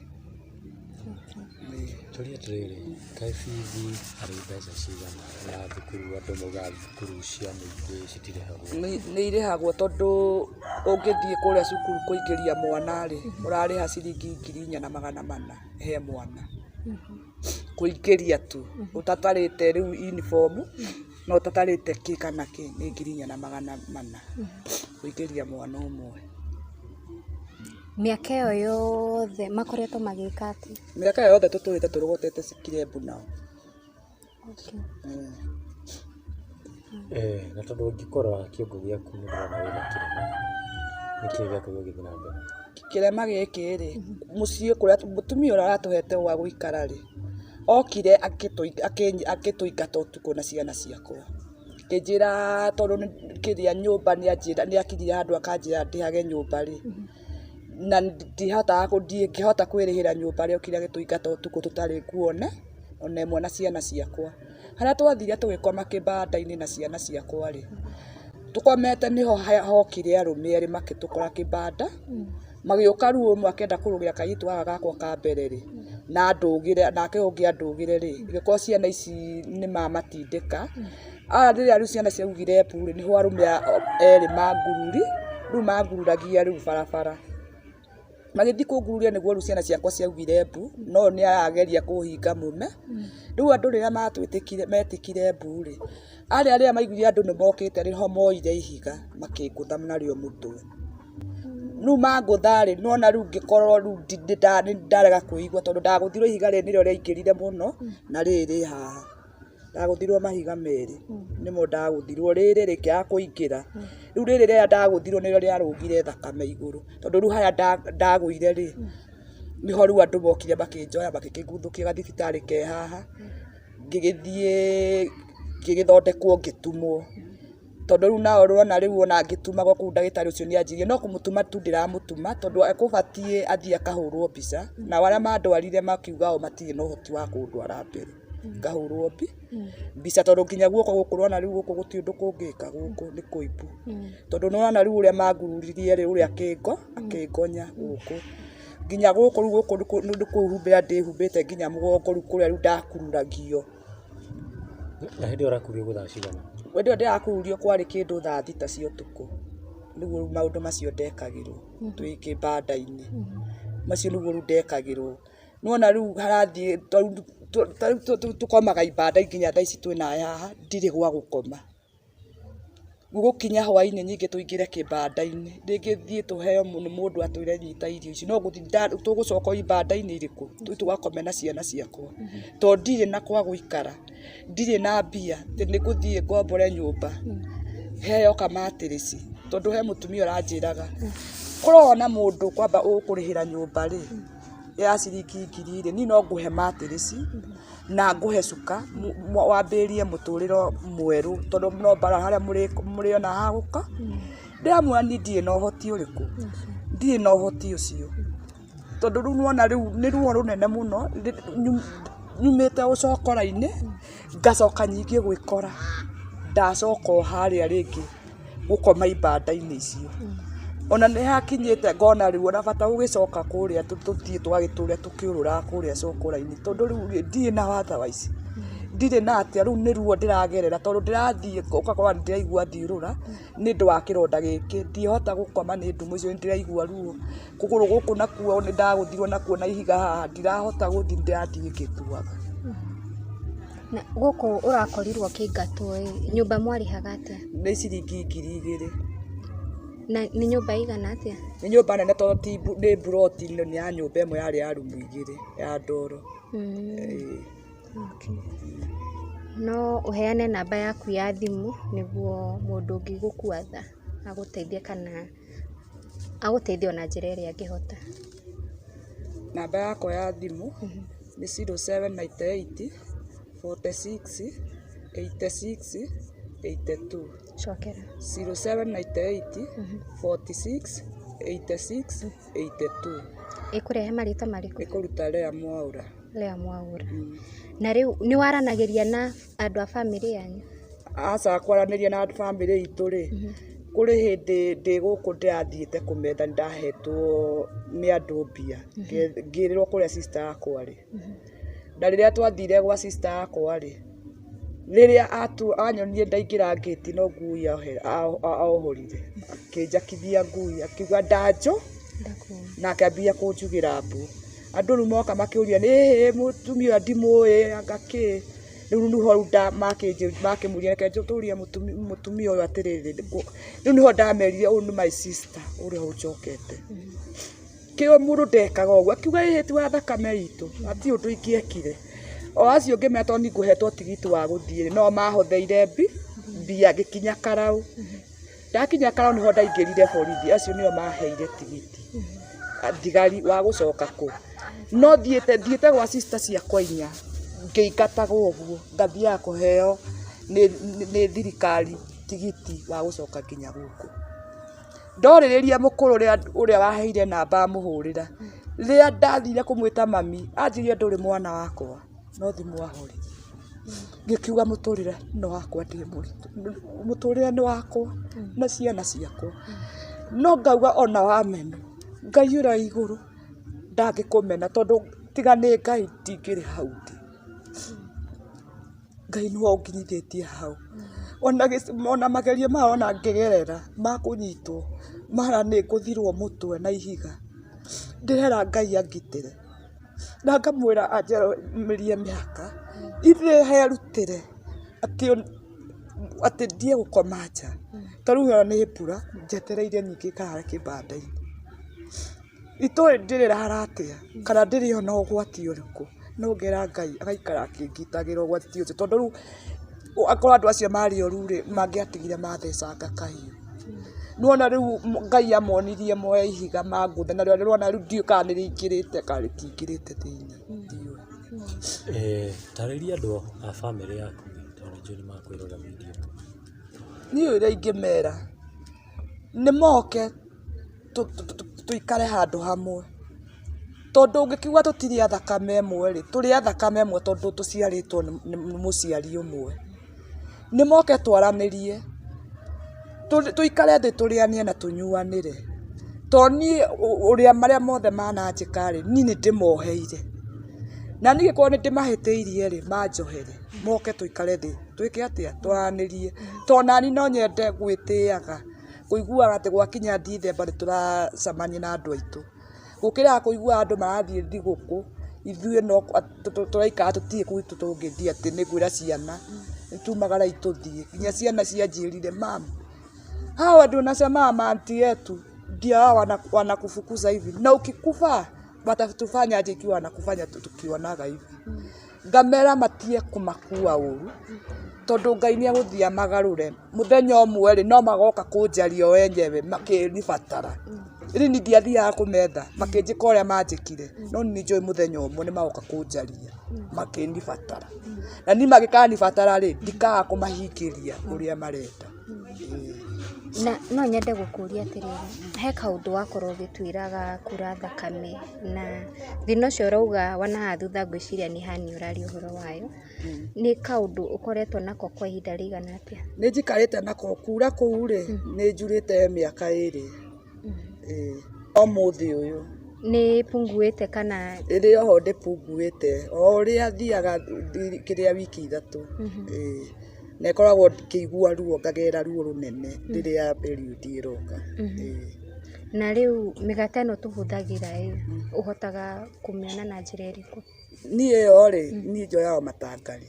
Tũrie atĩrĩrĩ, kaĩ bithi arĩ mbeca cigana na thukuru andũ maugaga thukuru cia mũingĩ citirĩhagwo? Nĩ irĩhagwo tondũ ũngĩthiĩ kũrĩa cukuru kũingĩria mwana rĩ, ũrarĩha ciringi 4,400 he mwana. Kũingĩria tu, ũtatarĩte rĩu uniform na ũtatarĩte kĩ kana kĩ, nĩ 4,400 kũingĩria mwana ũmwe. Mĩaka ĩyo yothe makoretwo magĩka atĩa? Mĩaka ĩyo yothe tũtũrĩte tũrogotete cikirembu nao. Na tondũ ũngĩkora kĩongo gĩaku nĩ ndĩrona wĩna kĩrema, nĩkĩĩ gĩakorwo gĩgĩthiĩ na mbere? Kĩrema gĩkĩ rĩ, mũciĩ kũrĩa mũtumia ũrĩa ũratũhete gwa gũikara rĩ, okire akĩtũingata ũtukũ na ciana ciakwa. Akĩnjĩra tondũ kĩrĩa nyũmba nĩ akinyire handũ akanjĩra ndĩhage nyũmba rĩ, na ndihotaga ndingĩhota kwĩrĩhĩra nyũmba rĩ, okire agĩtũingata ũtukũ tũtarĩ nguo ona ĩmwe na ciana ciakwa. Harĩa twathire tũgĩkoma kĩbanda-inĩ na ciana ciakwa rĩ, tũkomete nĩho hokire arũme erĩ magĩtũkora kĩbanda, magĩũka rĩu ũmwe akĩenda kũrũgĩra kairĩtu gaka gakwa ka mbere rĩ, na andũgĩre nake ũyũ ũngĩ andũgĩre rĩ, ĩgĩkorwo ciana ici nĩ mamatindĩka, aya rĩrĩa rĩu ciana ciaugire mbu rĩ, nĩho arũme erĩ mangururi, rĩu mangururagia rĩu barabara. Magĩthiĩ kũngururia nĩguo rĩu ciana ciakwa ciaugire mbu, no nĩ arageria kũhinga mũme. Rĩu andũ rĩrĩa matwĩtĩkire metĩkire mbu rĩ, arĩa arĩa maiguire andũ nĩ mokĩte nĩho moire ihiga makĩngũtha narĩo mũtwe. Rĩu mangũtha rĩ, nĩwona rĩu ngĩkorwo rĩu nĩ ndarega kwĩigua tondũ ndagũthirwo ihiga rĩrĩ nĩrĩo rĩaingĩrire mũno na rĩrĩ rĩ haha. Ndagũthirwo mahiga merĩ nĩmo ndagũthirwo, rĩrĩ rĩkĩaga kũingĩra. Rĩu rĩrĩ rĩrĩa ndagũthirwo nĩrĩo rĩarũgire thakame igũrũ, tondũ rĩu harĩa ndagũire rĩ, nĩho rĩu andũ mokire makĩnjoya magĩkĩnguthũkia gathibitarĩ ke haha, ngĩgĩthiĩ ngĩgĩthondekwo ngĩtumwo. Tondũ rĩu nao ũrona rĩu ona ngĩtumagwo kũu ndagĩtarĩ ũcio nĩ anjĩrire no kũmũtuma tu ndĩramũtuma tondũ ekũbatiĩ athiĩ akahũrwo mbica, nao arĩa mandwarire makiuga o matirĩ na ũhoti wa kũndwara mbere ngahũrwo mbica tondũ nginya guoko gũkũ ũrona rĩu gũkũ gũtirĩ ũndũ kũngĩka, gũkũ nĩ kũimbu. Tondũ nĩwona rĩu ũrĩa mangururirie rĩ, ũrĩa akĩngonya gũkũ. Nginya gũkũ rĩu gũkũ nĩ kwĩhumbĩra ndĩhumbĩte nginya mũgongo rĩu kũrĩa rĩu ndakururagio. Na hĩndĩ ĩyo ũrakururio thaa cigana? Hĩndĩ ĩyo ndĩrakururio kwarĩ kĩndũ thaa thita cia ũtukũ. Nĩguo rĩu maũndũ macio ndekagĩrwo twĩ kĩbanda-inĩ. Macio nĩguo rĩu ndekagĩrwo. Nĩwona rĩu harathiĩ ta rĩu tũkomaga ibanda nginya thaa ici twĩnawe haha, ndirĩ gwa gũkoma. Gũgũkinya hwainĩ ningĩ tũingĩre kĩbanda-inĩ, rĩngĩ thiĩ tũheo nĩ mũndũ atwĩre nyita irio ici, no tũgũcoka o ibanda-inĩ irĩkũ? Tũthiĩ tũgakome na ciana ciakwa. Tondũ ndirĩ na kwa gũikara, ndirĩ na mbia, atĩ nĩ ngũthiĩ ngombore nyũmba, heo kamatirĩci, tondũ he mũtumia ũranjĩraga, korwo na mũndũ kwamba ũgũkũrĩhĩra nyũmba rĩ, ya ciringi ngiri rĩ, niĩ no ngũhe matirĩci, na ngũhe cuka, wambĩrĩrie mũtũrĩre mwerũ, tondũ no mbara harĩa mũrĩona ha gũka. Ndĩramwĩra niĩ ndirĩ na ũhoti ũrĩkũ, ndirĩ na ũhoti ũcio. Tondũ rĩu nĩwona rĩu nĩ ruo rũnene mũno, nyumĩte ũcokora-inĩ, ngacoka ningĩ gwĩkora ndacoka o harĩa rĩngĩ gũkoma ibanda-inĩ icio. Ona nĩ hakinyĩte ngona rĩu ona bata gũgĩcoka kũrĩa tũthiĩ tũgagĩtũre tũkĩũrũraga kũrĩa cokora-inĩ, tondũ rĩu rĩ, ndirĩ na otherwise, ndirĩ na atĩa, rĩu nĩ ruo ndĩragerera tondũ ndĩrathiĩ ũgakora nĩ ndĩraigua thiũrũra nĩ ũndũ wa kĩronda gĩkĩ, ndihota gũkoma nĩ ndũmũ icio nĩ ndĩraigua ruo. Kũgũrũ gũkũ nakuo nĩ ndagũthirwo nakuo na ihiga haha, ndirahota gũthiĩ ndĩrathiĩ ngĩtuaga. Na gũkũ ũrakorirwo ũkĩingatwo ĩ, nyũmba mwarĩhaga atĩa? Nĩ ciringi 2000. Na nĩ nyũmba ĩigana atĩa? Nĩ nyũmba nene tondũ ti nĩ mburoti, nĩ ya nyũmba ĩmwe yarĩ ya rumu igĩrĩ ya ndoro. Ĩĩ. Okay. No ũheane namba yaku ya thimũ nĩguo mũndũ ũngĩgũkua tha agũteithie kana agũteithie ona njĩra ĩrĩa angĩhota. Namba yakwa ya thimũ nĩ 0798 46 86 82. Cokera. 0798 46 86 82. Ĩkũrehe marĩtwa marĩkũ? Ĩkũruta Lea Mwaũra. Lea Mwaũra. Na rĩu nĩ waranagĩria na andũ a bamĩrĩ yanyu? Aca, kwaranĩria na bamĩrĩ itũ rĩ, kũrĩ hĩndĩ ndĩ gũkũ ndĩrathiĩte kũmetha, nĩndahetwo nĩ andũ mbia, ngĩrĩrwo kũrĩa sister yakwa rĩ. Na rĩrĩa twathire gwa sister yakwa rĩ, rĩrĩa anyonire ndaingĩra ngĩti no ngui ohorire, akĩnjakithia ngui, akiuga ndanjũ na akĩambia kũnjugĩra mbu. Andũ rĩu moka makĩũria nĩhĩ mũtumia ũyũ ndimũĩ anga kĩ. Rĩu nĩho rĩu makĩmũria reke tũrie mũtumia ũyũ atĩrĩrĩ, rĩu nĩho ndamerire ũyũ nĩ my sister ũrĩa ũnjokete. Kĩo mũndũ ndekaga ũguo, akiuga ĩhĩ ti wa thakame itũ, hatirĩ ũndũ ingĩekire. O acio ngĩmera tondũ niĩ ngũhetwo tigiti wa gũthiĩ, no mahotheire mbia ngĩkinya Karau. Ndakinya Karau nĩho ndaingĩrire borithi, acio nĩo maheire tigiti thigari wa gũcoka kũ. No thiĩte gwa sister ciakwa inya, ngĩingatagwo ũguo, ngathiaga kũheo nĩ thirikari tigiti wa gũcoka nginya gũkũ. Ndorĩrĩria mũkũrũ ũrĩa waheire namba amũhũrĩra, rĩrĩa ndathire kũmwĩta mami, anjĩrire ndũrĩ mwana wakwa, no thimũ ahorire. Ngĩkiuga mũtũrĩre nĩ wakwa ndĩ mũritũ, mũtũrĩre nĩ wakwa na ciana ciakwa. No ngauga ona wamena, Ngai ũrĩa wĩ igũrũ ndangĩkũmena tondũ tiga nĩ Ngai ndingĩrĩ hau ndĩ. Ngai nĩwe ũnginyithĩtie hau. Ona magerio maya ona ngĩgerera ma kũnyitwo, mara nĩ ngũthirwo mũtwe na ihiga. Ndĩrera Ngai angitĩre na ngamwĩra anjarũmĩrie mĩhaka, ithuĩ herutĩre atĩ atĩ ndiĩ gũkoma nja. Ta rĩu ĩyo nĩ mbura njetereire ningĩ ngarare kĩbanda-inĩ. Itũĩ ndĩrĩrara atĩa kana ndĩrĩona ũgwati ũrĩkũ, no ngera Ngai agaikara akĩngitagĩra ũgwati ũcio, tondũ rĩu akorwo andũ acio marĩ oru rĩ, mangĩatigire mathecanga kahiũ. Nĩwona rĩu Ngai amonirie moe ihiga mangũthe narĩo nĩwona rĩu ndiũĩ kana nĩrĩingĩrĩte kana rĩtingĩrĩte thĩiniĩ, ndiũĩ. Tarĩria andũ a bamĩrĩ yaku tondũ nĩnjũĩ nĩ makwĩrorera video ĩno. Niĩ ũrĩa ingĩmera, nĩ moke tũikare handũ hamwe, tondũ ũngĩkiuga tũtirĩ a thakame ĩmwe rĩ, tũrĩ a thakame ĩmwe tondũ tũciarĩtwo nĩ mũciari ũmwe. Nĩ moke twaranĩrie, tũikare thĩ tũrĩanĩre na tũnyuanĩre. To niĩ ũrĩa marĩa mothe mananjĩka rĩ, niĩ nĩ ndĩmoheire. Na niĩ angĩkorwo nĩ ndĩmahĩtĩirie rĩ, manjohere, moke tũikare thĩ, twĩke atĩa, twaranĩrie. To nani no nyende gwĩtĩaga, kũiguaga atĩ gwakinya Ndithemba nĩ tũracemania na andũ aitũ. Gũkĩra kũiguaga andũ marathiĩ thigũkũ, ithuĩ no tũraikara tũtirĩ gwitũ tũngĩthiĩ atĩ nĩ ngwĩra ciana, nĩ tumagarai tũthiĩ. Nginya ciana cianjĩrire mum, hawa ndio unasema ma-aunty yetu ndio hawa wanakufukuza hivi na ukikufa watatufanya aje ikiwa wanakufanya tukionaga hivi. Ngamera matige kũmakua ũru, tondũ Ngai nĩ egũthiĩ amagarũre. Mũthenya ũmwe rĩ, no magoka kũnjaria o enyewe makĩnibatara. Rĩu niĩ ndiathiaga kũmetha, makĩnjĩka ũrĩa manjĩkire, no nĩ njũĩ mũthenya ũmwe nĩ magoka kũnjaria makĩnibatara. Na niĩ mangĩkanibatara rĩ, ndikaga kũmahingĩria ũrĩa marenda. Na no nyende gũkũria atĩrĩrĩ, he kaũndũ wakorwo ũgĩtwĩra ga kura thakame, na thĩna ũcio ũrauga wa nahaha thutha ngwĩciria nĩ hernia ũraria ũhoro wayo, nĩ kaũndũ ũkoretwo nako kwa ihinda rĩigana atĩa? Nĩ njikarĩte nako, kura kũu rĩ, nĩ njurĩte mĩaka ĩrĩ. Ĩĩ, ũmũthĩ ũyũ. Nĩ ĩpunguĩte kana? Ĩrĩ oho ndĩpunguĩte, o ũrĩa thiaga kĩrĩa wiki ithatũ. Ĩĩ, na ĩkoragwo ngĩigua ruo, ngagera ruo rũnene rĩrĩa period ĩroka. Ĩĩ. Na rĩu mĩgate ĩno tũhũthagĩra ĩ, ũhotaga kũmĩona na njĩra ĩrĩkũ? Niĩ ĩyo rĩ, niĩ njoyaga matangari,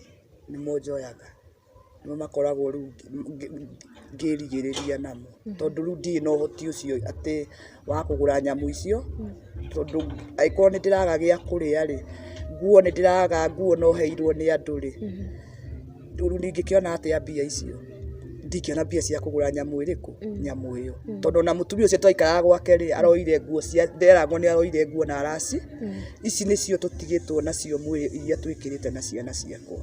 nĩmo njoyaga. Nĩmo makoragwo rĩu ngĩrigĩrĩria namo, tondũ rĩu ndirĩ na ũhoti ũcio atĩ wa kũgũra nyamũ icio, tondũ angĩkorwo nĩ ndĩraga gĩa kũrĩa rĩ, nguo nĩ ndĩraga nguo no heirwo nĩ andũ rĩ, rĩu ingĩkĩona atĩa mbia icio? Ndingĩona mbia cia kũgũra nyamũ ĩrĩkũ? Nyamũ ĩyo. Tondũ ona mũtumia ũcio twaikaraga gwake rĩ, aroire nguo cia, nderagwo nĩ aroire nguo na araci, ici nĩcio tũtigĩtwo nacio mwĩrĩ iria twĩkĩrĩte na ciana ciakwa.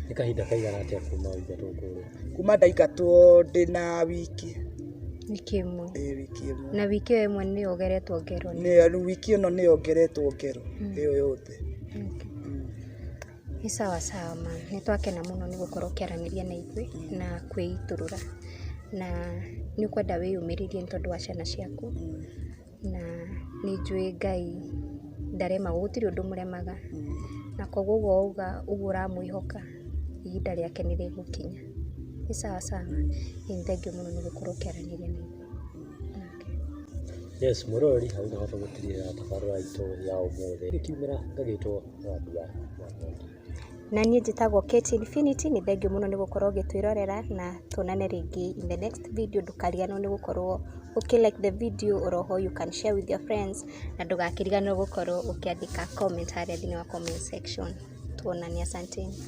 Nĩ kahinda kaigana atĩa kuma ũingatwo kũrĩa? Kuma ndaingatwo ndĩna wiki. Wiki ĩmwe. Ĩĩ, wiki ĩmwe. Na wiki ĩyo ĩmwe nĩyo ũgeretwo ngero? Nĩ wiki ĩno nĩyo ngeretwo ngero, ĩyo yothe. Nĩ sawa sawa ma, nĩ twakena mũno nĩ gũkorwo ũkĩaranĩria na ithuĩ na kwĩitũrũra, na nĩ ũkwenda wĩyũmĩrĩrie nĩ tondũ wa ciana ciaku, na nĩ njũĩ Ngai ndaremagwo, gũtirĩ ũndũ mũremaga, na koguo ũguo wauga ũguo ũramwĩhoka, ihinda rĩake nĩ rĩgũkinya. Nĩ sawa sawa, nĩ thengiũ mũno nĩ gũkorwo ũkĩaranĩria na ithuĩ. Yes, mwĩroreri hau nĩho tũgũtigĩrĩra tabarĩra itũ ya ũmũthĩ ĩkiumĩra ngagĩtwo Wambua wa Mwangi. Na niĩ njĩtagwo Kate Infinity, nĩ thengiũ mũno nĩ gũkorwo ũgĩtwĩrorera na tuonane rĩngĩ in the next video. Ndũkariganĩrwo nĩ gũkorwo ũkĩ like the video, oroho you can share with your friends, na ndũgakĩriganĩrwo gũkorwo ũkĩandĩka comment harĩa thĩinĩ wa comment section. Tuonane, asanteni.